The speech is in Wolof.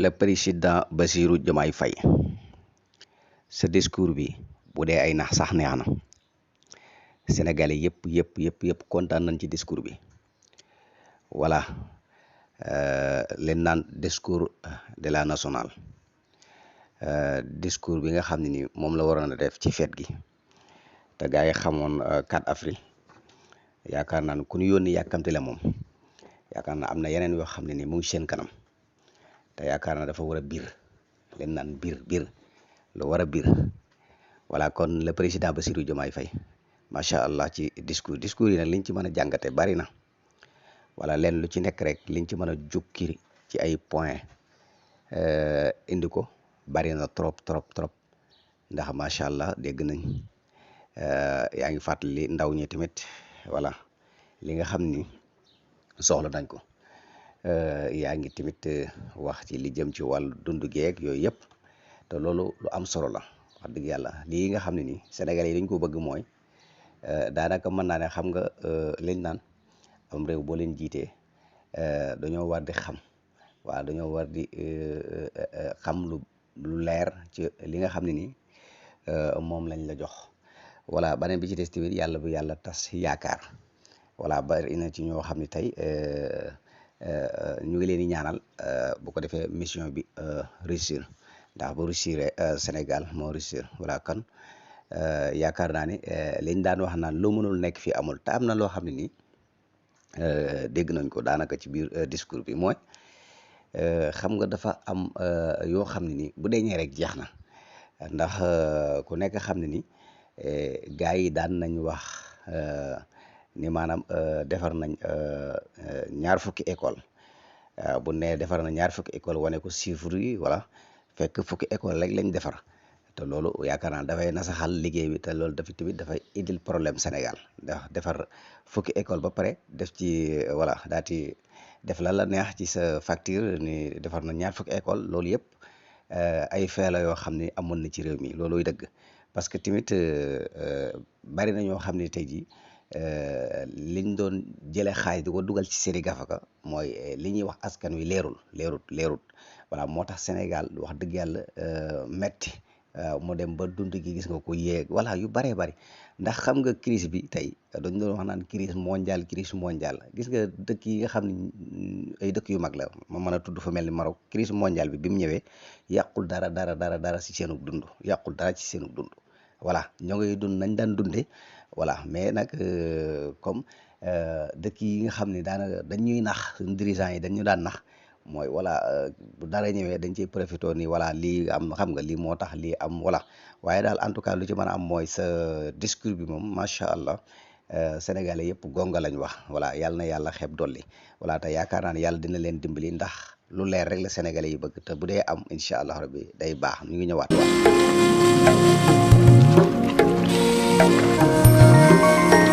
le président Bassirou Diomaye Faye sa discours bi bu dee ay nax sax neex na sénégalais yëpp kontaan nañ ci discours bi voilà leen naan discours de la nationale discours bi nga xam ne ni moom la waroon a def ci fête gi te gaa yi xamoon 4 avril yaakaar naa ne ku ñu yónni yàkkamte la moom yaakaar naa am na yeneen yoo xam ne ni mu ngi seen kanam te yaakaar naa dafa war a biir leen naan biir lu war a biir voilà kon le président Bassirou Diomaye Faye macha allah ci discours yi nag liñ ci mën a jàngate bari na voilà leen lu ci nekk rek liñ ci mën a jukki ci ay point indi ko bari na trop ndax macha allah dégg nañ yaa ngi fàttali ndaw ñi tamit voilà li nga xam ni soxla nañ ko yaa ngi tamit wax ci li jëm ci wàllu dund geeg yooyu yëpp te loolu lu am solo la wax dëgg yàlla lii nga xam ne ni Sénégalais yi dañ ko bëgg mooy daanaka mën naa ne xam nga liñ naan am réew boo leen jiitee dañoo war di xam waaw dañoo war di xam lu leer ci li nga xam ne ni moom lañ la jox voilà beneen bi ci des tamit yàlla bu yàlla tas yaakaar voilà bari na ci ñoo xam ne tey ñu ngi leen di ñaanal bu ko defee mission bi réussir ndax bu réussir Sénégal moo réussir voilà kon yaakaar naa ne liñ daan wax naan lu mënul nekk fii amul te am na loo xam ne nii dégg nañ ko daanaka ci biir discours bi mooy xam nga dafa am yoo xam ne ni bu deñee rek jeex na ndax ku nekk xam ne ni gars yi daan nañ wax ni maanaam defar nañ 20 fukki école bu ne defar na 20 fukki école wane ko chiffre yi voilà fekk fukki école rek lañ defar te loolu yaakaar naa dafay nasaxal liggéey bi te loolu dafa tamit dafay indil problème Sénégal ndax defar fukki école ba pare def ci voilà daati def la neex ci sa facture ni defar na 20 fukki école loolu yëpp ay feela yoo xam ne amoon na ci réew mi looluy dëgg parce que tamit bari na ñoo xam ne tey jii liñ doon jëlee xaalis di ko dugal ci seeni gafaka mooy li ñuy wax askan wi leerut voilà moo tax Sénégal wax dëgg yàlla metti mu dem ba dund gi gis nga ko yéeg voilà yu bëree bëri ndax xam nga crise bi tey dañ doon wax naan crise mondiale gis nga dëkk yi nga xam ne ay dëkk yu mag la ma mën a tudd fa mel ni Maroc crise mondiale bi mu ñëwee yàqul dara ci seenug dund voilà ñoo ngay dund nañ daan dundee voilà mais nag comme dëkk yi nga xam ne daanaka dañuy nax suñu dirigeants yi dañu daan nax mooy voilà bu dara ñëwee dañ ciy profité ni voilà lii am xam nga lii moo tax lii am voilà waaye daal en tout cas lu ci mën a am mooy sa discours bi moom macha allah sénégalais yëpp gonga lañ wax voilà yàlla na yàlla xeeb dolli voilà te yaakaar naa ne yàlla dina leen dimbali ndax lu leer rek la sénégalais yi bëgg te bu dee am incha allah rabbi day baax ñu ngi ñëwaat waaw